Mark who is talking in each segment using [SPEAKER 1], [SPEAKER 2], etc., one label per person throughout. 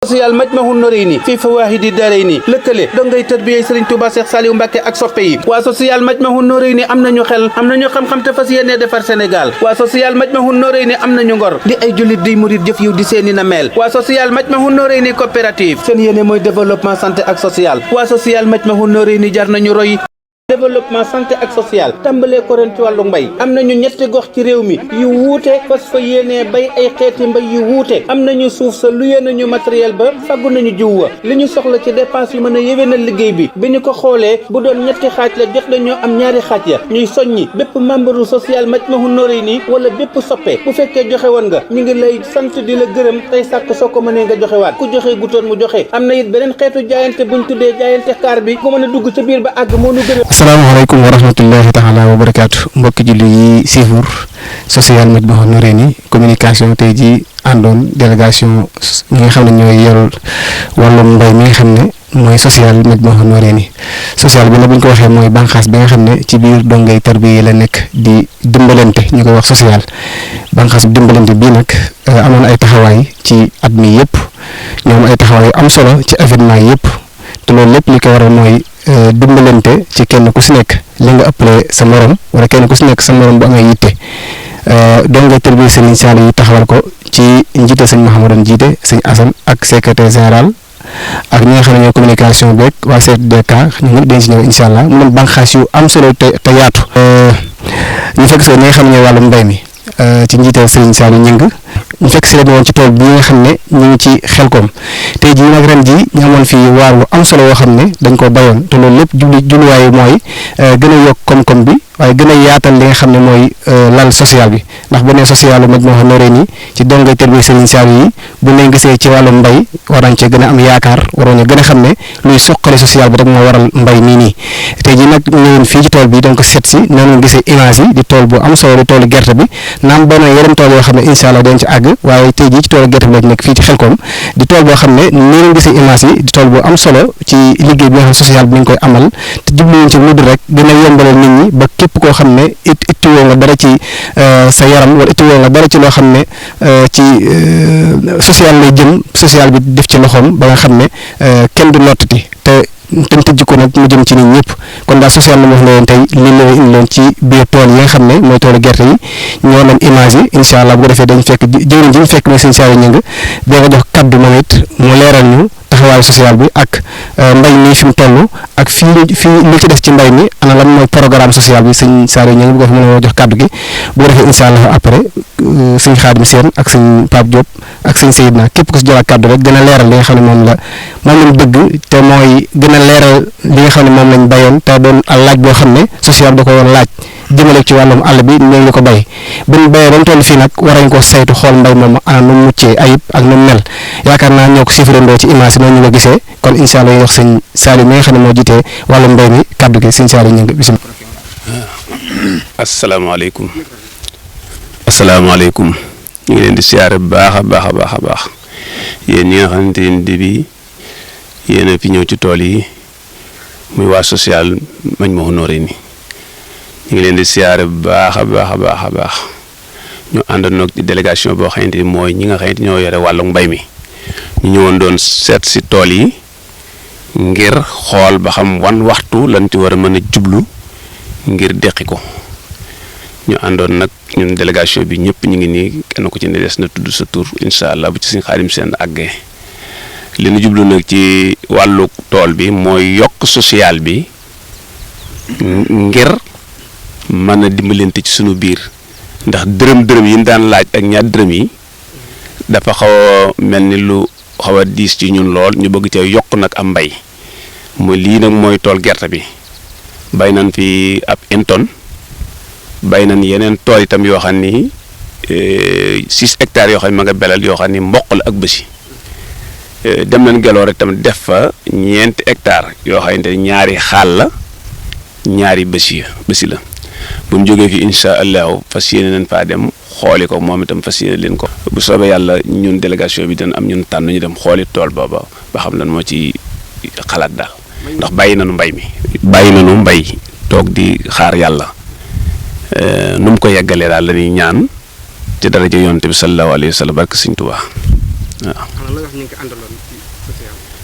[SPEAKER 1] social Majmahun Nurayni fii fawaahidi daarayni lëkkale dongay tarbiyee Serigne Touba Cheikh Saliou Mbacké ak soppe yi waa social Majmahun Nurayni am nañu xel am nañu xam-xam te fas yéene defar Sénégal waa social Majmahun Nurayni am nañu ngor di ay jullit di murit jëf yiw di seeni na mel waa social Majmahun Nurayni coopérative seen yéene mooy développement santé ak social waa social Majmahun Nurayni jar nañu roy développement santé ak social tàmbalee ko ren ci wàllu mbay am nañu ñetti gox ci réew mi yu wuute fas fa yéenee bay ay xeeti mbay yu wuute am nañu suuf sa luyee nañu matériel ba faggu nañu jiw wa li ñu soxla ci dépense yu mën a yéwénal liggéey bi ñu ko xoolee bu doon ñetti xaaj la jot nañoo am ñaari xaaj ya ñuy soññi bépp membre social Majmahun Nurayni wala bépp soppe bu fekkee joxe woon nga ñu ngi lay sant di la gërëm tey sàkk soo ko mënee nga joxewaat ku joxe gutoon mu joxe am na it beneen xeetu jaayante buñ tuddee jaayante kaar bi ku mën a dugg ca biir ba àgg moo nu gën
[SPEAKER 2] asalaamaaleykum wa rahmatullahi taala wa barakaatu mbokki julli yi siifur social Majmahun Nurayni communication tey ji àndoon délégation ñi nga xam ne ñooy yor wàllum mbay mi nga xam ne mooy social Majmahun Nurayni social bi nag bu ñu ko waxee mooy bànqaas bi nga xam ne ci biir dongay tarbiya la nekk di dimbalante ñu koy wax social bànqaas bi dimbalante bii nag amoon ay taxawaay ci at mi yëpp ñoom ay taxawaay yu am solo ci événement yëpp te loolu lépp li ko waral mooy dimbalante ci kenn ku si nekk li nga ëppale sa morom wala kenn ku si nekk sa morom bu amee yitte dongay tarbiya Serigne Saliou yi taxawal ko ci njiite sëñ Mahamadan jiite sëñ Assane ak secrétaire général ak ñi nga xam ne ñooy communication beeg waa CDK ñu ngi dañ si ñëw incha allah mu doon bànqaas yu am solo te yaatu. ñu fekk si ñi nga xam ne ñooy wàllum mbay mi ci njiital Serigne Saliou ñu fekk si leen woon ci tool bi nga xam ne ñu ngi ci Xelkom tey jii nag ren ji ñu amoon fii waar wu am solo woo xam ne dañ ko bayoon te loolu lépp jubluwaayu mooy gën a yokk koom-koom bi waaye gën a yaatal li nga xam ne mooy lal social bi ndax bu nee social Majmahun Nurayni ci dongay tarbiya Serigne Saliou yi bu ne gisee ci wàllu mbay war nañ cee gën a am yaakaar waroon ñu gën a xam ne luy soqale social bi rek moo waral mbay mii nii tey jii nag ñëwoon fii ci tool bi donc seet si noonu gisee image yi di tool bu am solo di toolu gerte bi naam ba yeneen tool yoo xam ne incha allah dañ ci àgg waaye tey jii ci toolu gerte bi lañ nekk fii ci Xelkom di tool boo xam ne nii lañ gisee image yi di tool bu am solo ci liggéey bi nga xam social bi ñu ngi koy amal te jubluwuñ ci lu dul rek gën a yombalal nit ñi ba képp koo xam ne ittiwoo nga dara ci sa yaram wala ittiwoo nga dara ci loo xam ne ci social lay jëm social bi def ci loxoom ba nga xam ne kenn du nottati te tëj ko nag mu jëm ci nit ñëpp kon daal social la wax leen tey li la indi leen ci biir tool yi nga xam ne mooy toolu gerte yi ñoo leen image yi incha allah bu ko defee dañ fekk jëwriñ ji ñu fekk mooy sëñ Saliou Gningue dina ko jox kaddu moom it mu leeral ñu taxawaayu social bi ak mbay mi fi mu toll ak fii li ci des ci mbay mi ana lan mooy programme social bi sëñ Saliou Gningue bu ko fi mën a jox kaddu gi bu ko defee incha allah après sëñ Xaadim Seen ak sëñ Pape Diop ak sëñ Seydina képp ku si jëlaat kaddu rek gën a leeral li nga xam ne moom lañ bëgg te mooy gën a leeral li nga xam ne moom lañ bayoon te doon laaj boo xam ne social da ko woon laaj jëmale ci wàllum àll bi ñu ngi ko bay buñ bayee ba mu toll fii nag war nañ ko saytu xool mbay moom ana nu mu muccee ayib ak nu mu mel yaakaar naa ñoo ko siifirandoo ci image yi noonu ñu ko gisee kon incha allah ñu wax sëñ Saliou mi nga xam ne moo jiitee wàllum mbay mi kaddu gi sëñ Saliou ñu ngi bisimilah.
[SPEAKER 3] asalaamaaleykum ñu ngi leen di siyaare bu baax a baax yéen ñi nga xamante ne bi yéen a fi ñëw ci tool yi muy waa social Majmahun Nurayni ñu ngi leen di siyaare bu baax a baax ñu àndandoo ci délégation boo xamante ni mooy ñi nga xamante ñoo yore wàllu mbay mi ñu ñëwoon doon seet si tool yi ngir xool ba xam wan waxtu lañ ci war a mën a jublu ngir deqi ko ñu àndoon nag ñun délégation bi ñëpp ñu ngi nii kenn ku ci ne des na tudd sa tur incha allah bu ci suñu Xaadim Seen àggee li ñu jublu nag ci wàllu tool bi mooy yokk social bi ngir mën a dimbalante ci sunu biir ndax dërëm yi ñu daan laaj ak ñaar dërëm yi dafa xaw a mel ni lu xaw a diis ci ñun lool ñu bëgg cee yokk nag am mbay mooy lii nag mooy tool gerte bi bay nañ fi ab une tonne bay nañ yeneen tool itam yoo xam ni 6 hectares yoo xam ne ma nga belal yoo xam ni mboq la ak bësi dem nañ Geloo rek tam def fa 4 hectares yoo xamante ne ñaari xaal la ñaari bësi la bu ñu jógee fi incha allahu fas yéene nañ faa dem xooli ko moom itam fas yéene leen ko bu soobee yàlla ñun délégation bi dina am ñun tànn ñu dem xooli tool booba ba xam lan moo ci xalaat daal ndax bàyyi nañu mbay toog di xaar yàlla nu mu ko yeggalee daal la ñuy ñaan ci daraja yonent bi sallallahu alayhi wa sallam barke Sëñ Tuubaa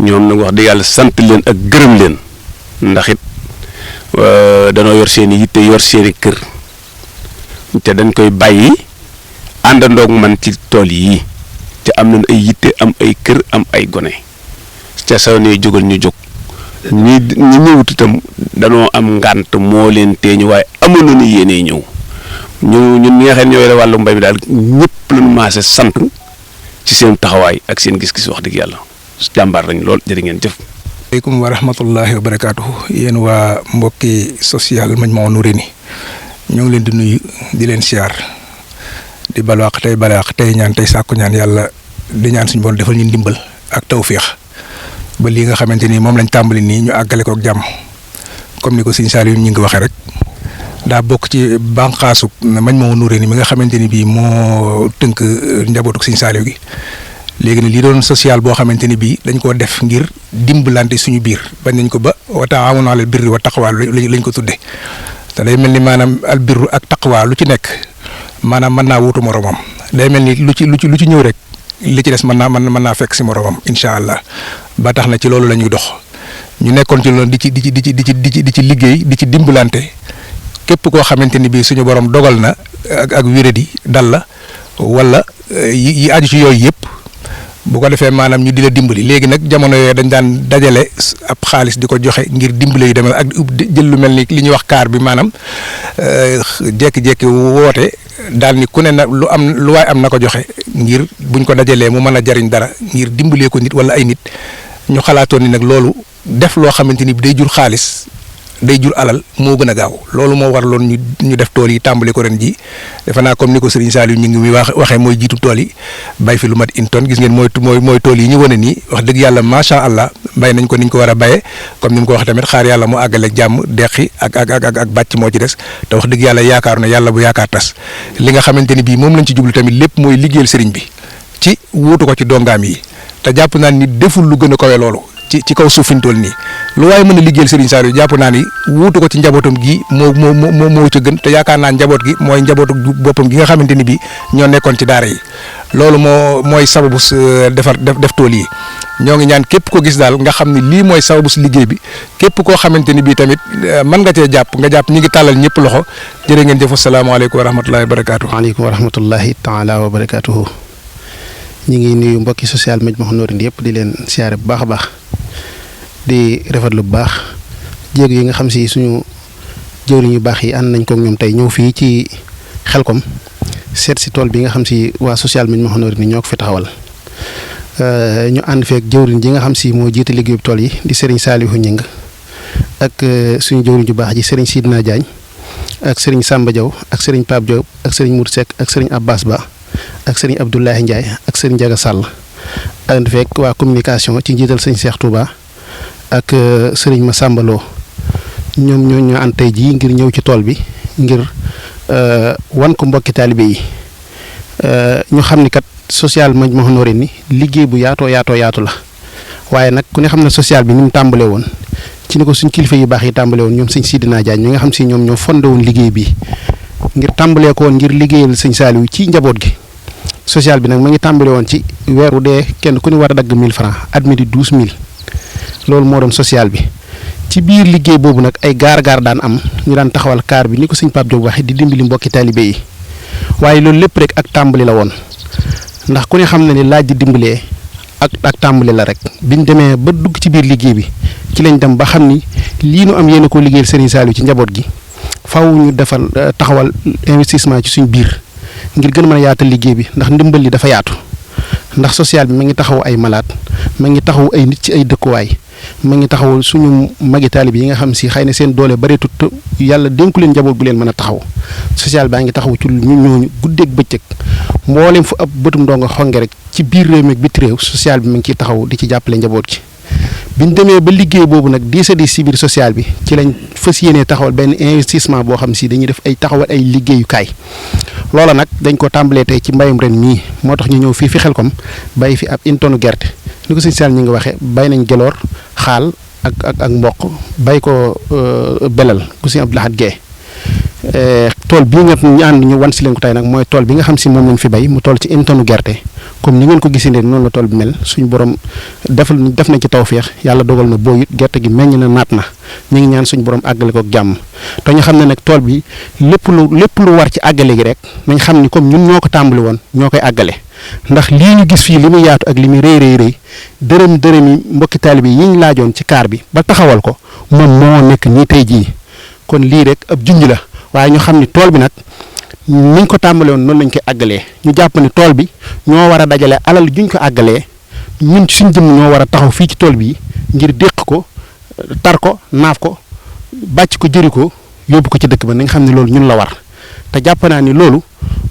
[SPEAKER 3] ñoom nag wax dëgg yàlla sant leen ak gërëm leen ndax it danoo yor seen i yitte yor seen i kër te dañ koy bàyyi àndandoog man ci tool yii te am nañ ay yitte am ay kër am ay gone ca saw ne jógal ñu jóg ñi ñëwut itam danoo am ngànt moo leen teeñu waaye amoon nañu yéene ñëw ñun ñi nga xam ne ñooy la wàllu mbay mi daal ñëpp lañu maase sant ci seen taxawaay ak seen gis-gis wax dëgg yàlla jàmbaar lañ lool jërë ngeen jëf.
[SPEAKER 4] aleykum wa rahmatullahi wa barakaatuhu yéen waa mbokki social Majmahun Nurayni ñoo ngi leen di nuyu di leen siyaar di balaax tey ñaan tey sàkku ñaan yàlla di ñaan suñu bon defal ñu ndimbal ak tawféex ba lii nga xamante ni moom lañ tàmbali nii ñu àggale ko ak jàmm comme ni ko sëñ Saliou ñu ngi waxee rek daa bokk ci bànqaasu Majmahun Nurayni mi nga xamante ni bii moo tënk njabootu sëñ Saliou gi. léegi nag lii doon social boo xamante ni bii dañ koo def ngir dimbalante suñu biir bañ nañ ko ba wa taawunu alal birri wa taqwa lañ ko tudde te day mel ni maanaam al birru ak taqwa lu ci nekk maanaam mën naa wuutu moromam day mel ni lu ci ñëw rek li ci des mën naa fekk si moromam incha allah ba tax na ci loolu la ñuy dox ñu nekkoon ci loolu di ci liggéey di ci dimbalante képp koo xamante ni bii suñu borom dogal na ak wéradi dal la wala yi aju ci yooyu yëpp. bu ko defee maanaam ñu di la dimbali léegi nag jamono yooyu dañ daan dajale ab xaalis di ko joxe ngir dimbali yu demee ak jël lu mel ni li ñuy wax kaar bi maanaam jékki-jékki woote daal ni ku ne na lu waay am na ko joxe ngir buñ ko dajalee mu mën a jariñ dara ngir dimbalee ko nit wala ay nit ñu xalaatoon ni nag loolu def loo xamante ni day jur xaalis day jur alal moo gën a gaaw loolu moo waraloon ñu def tool yi tàmbali ko ren ji defe naa comme ni ko Serigne Saliou ñu ngi waxee mooy jiitu tool yi bay fi lu mat une tonne gis ngeen mooy tool yi ñu wane nii wax dëgg yàlla macha allah bay nañ ko niñ ko war a bayee comme ni mu ko wax tamit xaar yàlla mu àggale jàmm deqi ak bàcc moo ci des te wax dëgg yàlla yaakaar na yàlla bu yaakaar tas li nga xamante ni bii moom lañ ci jublu tamit lépp mooy liggéeyal Serigne bi ci wuutu ko ci dongaam yi te jàpp naa ni deful lu gën a kawe loolu ci kaw suuf fi ñu toll nii lu waaye mën a liggéeyal Serigne Saliou jàpp naa ni wuutu ko ci njabootam gi moo ca gën te yaakaar naa njaboot gi mooy njabootu boppam gi nga xamante ni bii ñoo nekkoon ci daara yi loolu mooy sababu def tool yi ñoo ngi ñaan képp ko gis daal nga xam ni lii mooy sababu si liggéey bi képp koo xamante ni bii tamit mën nga cee jàpp ñi ngi tàllal ñëpp loxo jërë ngeen jëf asalaamaaleykum wa rahmatullahi wa barakaatu.
[SPEAKER 2] waaleykum wa rahmatullahi taala wa barakaatuhu. ñu ngi nuyu mbokki social Majmahun Nurayni yëpp di leen siyaare bu baax a baax di rafetlu bu baax jéego yi nga xam si suñu jëwriñ yu baax yi ànd nañ ko ñoom tey ñëw fii ci Xelkom seet si tool bi nga xam si waa social Majmahun Nurayni ñoo ko fi taxawal ñu ànd feek jëwriñ ji nga xam si moo jiite liggéeyu tool yi di Serigne Saliou Ñing ak suñu jëwriñ ju baax ji Serigne Sidina Diagne ak Serigne Samba Diaw ak Serigne Pape Diaw ak Serigne Mour Seck ak Serigne Abbas Ba ak Serigne Abdoulaye Ndiaye ak Serigne Ndiaga Sall ànd feek waa communication ci njiital Serigne Cheikh Touba ak Serigne Massamba Lo ñoom ñoo ànd tey jii ngir ñëw ci tool bi ngir wan ko mbokki taalibe yi ñu xam ni kat social Majmahun Nurayni liggéey bu yaatu la waaye nag ku ne xam ne social bi ni mu tàmbalee woon ci ni ko suñ kilifa yu baax yi tàmbalee woon ñoom sëñ Sidina Diagne mi nga xam si ñoom ñoo fondé woon liggéey bi ngir tàmbalee ko woon ngir liggéeyal sëñ Saliou ci njaboot gi social bi nag ma ngi tàmbale woon ci weeru dee kenn ku ne war a dagg 1000 francs at mi di 12000 loolu moo doon social bi ci biir liggéey boobu nag ay gaar daan am ñu daan taxawal kaar bi ni ko sëñ Pape Diop waxee di dimbali mbokki taalibe yi waaye loolu lépp rek ak tàmbali la woon ndax ku ne xam na ni laaj di dimbalee ak tàmbali la rek biñ demee ba dugg ci biir liggéey bi ci lañ dem ba xam ni lii nu am yéen a koo liggéeyal Serigne Saliou ci njaboot gi faaw ñu defal taxawal investissement ci suñ biir ngir gën a mën a yaatal liggéey bi ndax ndimbal li dafa yaatu ndax social bi ma ngi taxaw ay malade ma ngi taxaw ay nit ci ay dëkkuwaay ma ngi taxaw suñu magi taalib yi nga xam si xëy na seen doole bareetut yàlla dénku leen njaboot gu leen mën a taxaw social baa ngi taxaw ci ñooñu guddeeg bëccëg mboolem fu ab bëtum ndongo xonge rek ci biir réew mi ak biti réew social bi ma ngi ciy taxaw di ci jàppale njaboot gi biñ demee ba liggéey boobu nag diis si biir social bi ci lañ fas yéenee taxawal benn investissement boo xam si dañuy def ay taxawal ay liggéeyukaay loola nag dañ ko tàmbalee tey ci mbayum ren mii moo tax ñu ñëw fii fi Xelkom bay fi ab une tonne gerte ni ko sëñ Sall ñi nga waxee bay nañ geloor xaal ak mboq bay ko belal ku sëñ Abdou Lahad Guèye tool bii nga ñu ànd ñu wan si leen ko tey nag mooy tool bi nga xam si moom lañ fi bay mu toll ci une tonne gerte comme ni ngeen ko gisee noonu la tool bi mel suñu borom def na ci tawféex yàlla dogal na booyut gerte gi meññ na naat na ñu ngi ñaan suñu borom àggale ko ak jàmm te ñu xam ne nag tool bi lépp lu war ci àggale gi rek nañ xam ni comme ñun ñoo ko tàmbali woon ñoo koy àggale ndax lii ñu gis fii li muy yaatu ak li muy rëy dërëm yi mbokki taalibe yi ñu laajoon ci kaar bi ba taxawal ko moom moo nekk nii tey jii kon lii rek ab junj la waaye ñu xam ni tool bi nag niñ ko tàmbale woon noonu lañ koy àggalee ñu jàpp ni tool bi ñoo war a dajale alal juñ ko àggalee ñun ci suñ jëm ñoo war a taxaw fii ci tool bi ngir déq ko tar ko naaf ko bàcc ko jëri ko yóbbu ko ci dëkk ba nañ xam ne loolu ñun la war te jàpp naa ni loolu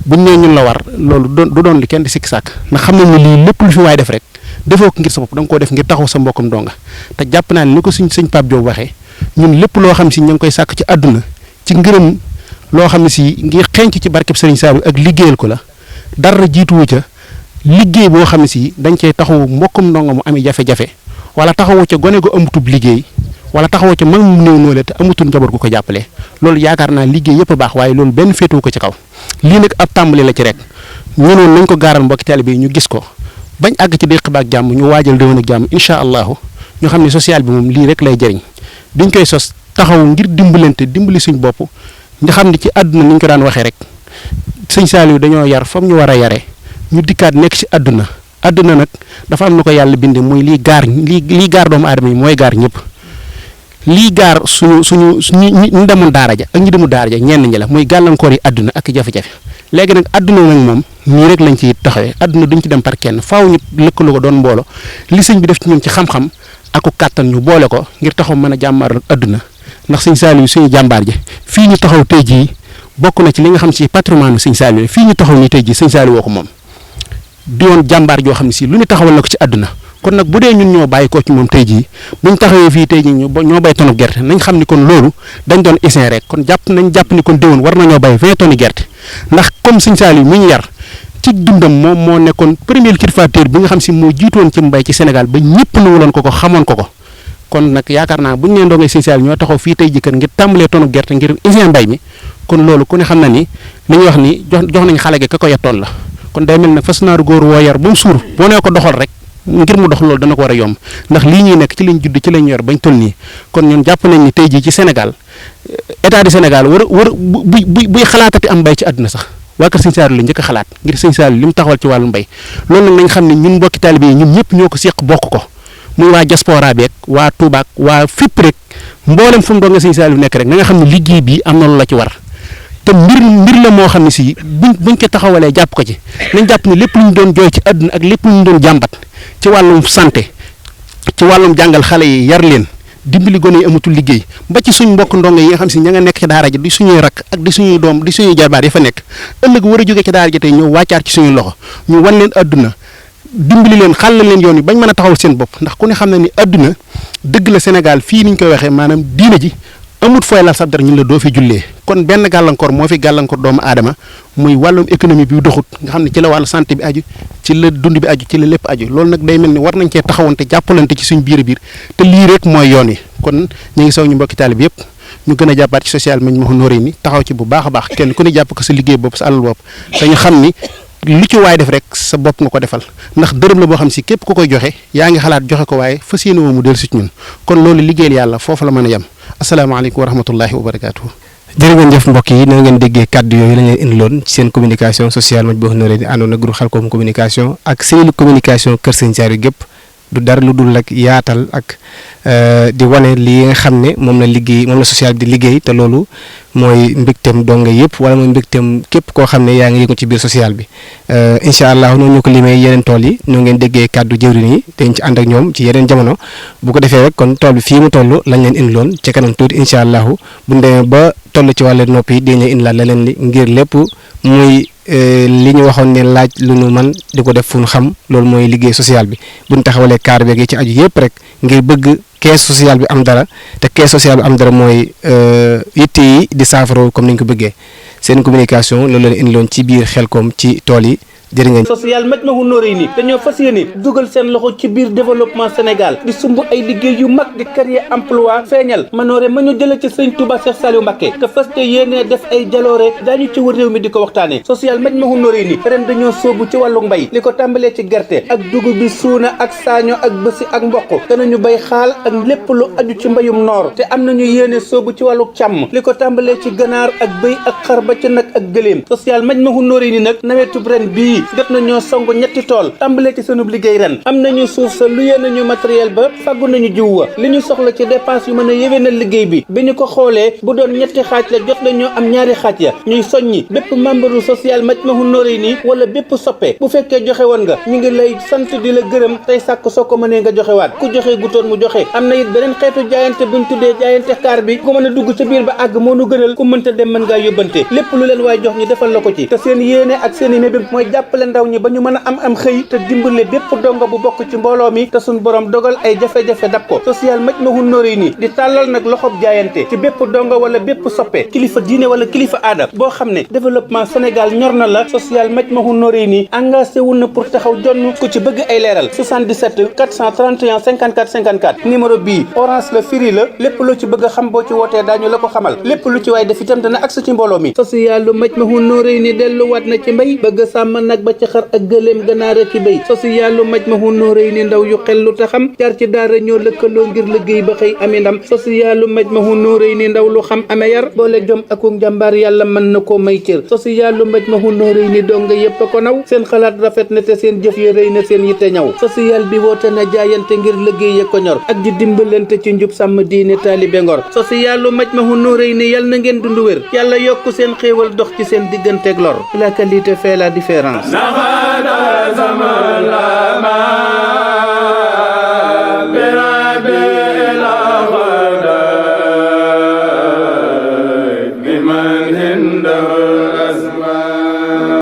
[SPEAKER 2] buñ nee ñun la war loolu du doon li kenn di sikki sàkk ndax xam nañ ne lii lépp lu fi waay def rek defoo ko ngir sa bopp da nga koo def ngir taxaw sa mbokkam donga te jàpp naa ni ko sëñ Pape Diop waxee ñun lépp loo xam si ñu ngi koy sàkk ci àdduna ci ngërëm loo xam ne si ngir xenc ci barkeb Serigne Saliou ak liggéeyal ko la dara jiituwu ca liggéey boo xam ne si dañ cey taxawu mbokkum ndongo mu amee jafe-jafe wala taxawu ca gone gu amutub liggéey wala taxawu ca mag mu néew noole te amutul njaboot gu ko jàppale loolu yaakaar naa liggéey yëpp a baax waaye loolu benn féetuwu ko ci kaw lii nag ab tàmbali la ci rek ñunoon nañ ko gaaral mbokki taalibe bi ñu gis ko bañ àgg ci déq ba ak jàmm ñu waajal déwén ak jàmm incha allahu ñu xam ne social bi moom lii rek lay jëriñ biñ koy sos taxaw ngir dimbali suñ bopp nga xam ne ci àdduna ni ñu ko daan waxee rek sëñ Saliou dañoo yar fam ñu war a yare ñu dikkaat nekk ci àdduna nag dafa am na ko yàlla binde muy lii gaar doomu aadama yi mooy gaar ñëpp lii gaar suñu ñu demoon daara ja ak ñu demul daara ja ñenn ñi la muy gàllankoor yi àdduna ak jafe-jafe léegi nag àdduna nag moom nii rek lañ ci taxawee àdduna duñ ci dem par kenn faaw ñu lëkkaloo ko doon mboolo li sëñ bi def ci ñun ci xam-xam aku kàttan ñu boole ko ngir taxaw mën a jàmbaar àdduna ndax sëñ Saliou suñu jàmbaar ji fii ñu taxaw tey jii bokk na ci li nga xam si patrimoine sëñ Saliou fii ñu taxaw nii tey jii sëñ Saliou woo ko moom di woon jàmbaar joo xam ne si lu ñu taxawal na ko ci àdduna kon nag bu dee ñun ñoo bàyyi ko ci moom tey jii buñ taxawee fii tey jii ñoo bay tonne gerte nañ xam ni kon loolu dañ doon essayer rek kon jàpp ni kon déwén war nañoo bay 20 tonnes gerte ndax comme sëñ Saliou mi ñu yar ci dundam moom moo nekkoon premier cultivateur bi nga xam si moo jiitoon ci mbay ci Sénégal ba ñëpp nuwuloon ko xamoon ko kon nag yaakaar naa bu ñu nee ndongo sëñ Saliou ñoo taxaw fii tey jii kat ngir tàmbalee tonne gerte ngir essayer mbay mi kon loolu ku ne xam na ni li ñuy wax ni jox nañ xale gi ka ko yettoon la kon day mel ne fas naaru góor woo yar ba mu suur boo nee ko doxal rek ngir mu dox loolu dana ko war a yomb ndax lii ñuy nekk ci lañ judd ci lañ yor bañ toll nii kon ñun jàpp nañ ni tey jii ci Sénégal état du Sénégal buy xalaatati am mbay ci àdduna sax waa kër sëñ Saliou la njëkk a xalaat ngir sëñ Saliou li mu taxawal ci wàllu mbay loolu nag nañ xam ne ñun mbokki taalibe yi ñun ñëpp ñoo ko seq bokk ko muy waa diaspora beeg waa Touba waa fépp rek mboolem fu mu doon nga sëñ Saliou nekk rek na nga xam ne liggéey bi am na lu la ci war te mbir la moo xam ne si buñ ko taxawalee jàpp ko ci nañ jàpp ne lépp lu ñu doon jooy ci àdduna ak lépp lu ñu doon jàmbat ci wàllum santé ci wàllum jàngal xale yi yar leen dimbali gone yi amatul liggéey ba ci suñ mbokk ndongo yi nga xam si ña nga nekk ci daara ji di suñuy rakk ak di suñuy doom di suñuy jarbaat yi fa nekk ëllëg war a jógee ci daara ji tey ñëw wàccaar ci suñuy loxo ñu wan leen àdduna dimbali leen xàllal leen yoon yi bañ mën a taxawal seen bopp ndax ku ne xam na ni àdduna dëgg la Sénégal fii niñ koy waxee maanaam diina ji amut fooy lal sab dara ñun la doo fi jullee kon benn gàllankoor moo fi gàllankoor doomu aadama muy wàllum économie bi doxut nga xam ne ci la wàllu santé bi aju ci la dund bi aju ci la lépp aju loolu nag day mel ni war nañ cee taxawante jàppalante ci suñ biir te lii rek mooy yoon yi kon ñu ngi saw ñu mbokki taalib yëpp ñu gën a jàppaat ci social Majmahun Nurayni taxaw ci bu baax a baax kenn ku ne jàpp ko sa liggéey bopp sa alal bopp te ñu xam ni lu ci waay def rek sa bopp nga ko defal ndax dërëm la boo xam si képp ku koy joxe yaa ngi xalaat joxe ko waaye fas yéene woo mu dellu si ñun kon loolu liggéeyal yàlla foofu la mën a yem asalaamaaleykum wa rahmatullahi wa barakaatuhu. jërë ngeen jëf mbokk yi na ngeen déggee kàddu yooyu la ñu leen indiloon ci seen communication sociale Majmahun Nurayni àndoon ak groupe Khelcom communication ak cellule communication Kër Sëñ Saliou gépp du dara lu dul rek yaatal ak di wane li nga xam ne moom la social bi di liggéey te loolu mooy mbégteem donga yëpp wala mooy mbégteem képp koo xam ne yaa ngi yëngu ci biir social bi incha allah noonu ñu ko limee yeneen tool yi ñoo ngeen déggee kàddu jëwriñ yi dañ ci ànd ak ñoom ci yeneen jamono bu ko defee rek kon tool bi fii mu toll lañ leen indiloon ci kanam tuuti incha allahu bu ñu demee ba toll ci wàllu noppi yi dañ leen indilaat la leen li ngir lépp muy li ñu waxoon ne laaj lu ñu man di ko def fu ñu xam loolu mooy liggéey social bi bu ñu taxawalee kaar beeg yi ci aju yëpp rek ngir bëgg caisse sociale bi am dara te caisse sociale bi am dara mooy yitte yi di saafara comme ni ñu ko bëggee seen communication loolu leen indiloon ci biir Khelcom ci tool yi jërë ngeen.
[SPEAKER 1] social Majmahun Nurayni dañoo fas yéene dugal seen loxo ci biir développement Sénégal di sumb ay liggéey yu mag di créer emploi feeñal manoore ma ñu jëlee ci Serigne Touba Cheikh Saliou Mbacké te fas yéene def ay jaloore daañu ci wër réew mi di ko waxtaane social Majmahun Nurayni ren dañoo sóobu ci wàllu mbay li ko tàmbalee ci gerte ak dugub bi suuna ak saaño ak bësi ak mboq danañu bay xaal ak lépp lu aju ci mbayum noor te am nañu yéene sóobu ci wàllu càmm li ko tàmbalee ci ganaar ak bëy ak xar ba ci nag ak gëléem social Majmahun Nurayni nag nawetub ren bii jot nañoo songu ñetti tool tàmbalee ci seenub liggéey ren am nañu suuf sa luyee nañu matériel ba faggu nañu jiw wa li ñu soxla ci dépense yu mën a yéwénal liggéey bi ñu ko xoolee bu doon ñetti xaaj la jot nañoo am ñaari xaaj ya ñuy soññi bépp membre social Majmahun Nurayni wala bépp soppe bu fekkee joxe woon nga ñu ngi lay sant di la gërëm tey sàkk soo ko mënee nga joxewaat ku joxe gutoon mu joxe am na it beneen xeetu jaayante buñ tuddee jaayante kaar bi ku mën a dugg ca biir ba àgg moo nu gënal ku mënta dem mën ngaa yóbbante lépp lu leen waay jox ñu defal la ko ci te seen yéene ak seen i mébét mooy jàppale ndaw ñi ba ñu mën a am xëy te dimbale bépp dongo bu bokk ci mbooloo mi te suñ borom dogal ay jafe-jafe dab ko social Majmahun Nurayni di tàllal nag loxob jaayante ci bépp dongo wala bépp soppe kilifa diine wala kilifa aada boo xam ne développement Sénégal ñor na la social Majmahun Nurayni engagé wu na pour taxaw jonn ku ci bëgg ay leeral 77 431 54 54 numéro bii orange la firi la lépp lu ci bëgg a xam boo ci wootee daañu la ko xamal lépp lu ci waay def itam dana agsi ci mbooloo mi social Majmahun Nurayni delluwaat na ci mbay bëgg sàmm nag ba ci xar ak gëléem ganaar ak ci béy social Majmahun Nurayni ndaw yu xel lu taxam jaar ci daara ñoo lëkkaloo ngir liggéey ba xëy ami ndam social Majmahun Nurayni ndaw lu xam ame yar boole jom ak njàmbaar yàlla mën na koo may cër social Majmahun Nurayni donga yépp a ko naw seen xalaat rafet na te seen jëf yi rëy na seen yitte ñaw social bi woote na jaayante ngir liggéey ko ñor ak di dimbalante ci njub sàmm diine taalibe ngor social Majmahun Nurayni yàlla na ngeen dund wér yàlla yokk seen xéewal dox ci seen digganteeg lor la qualité fait la différence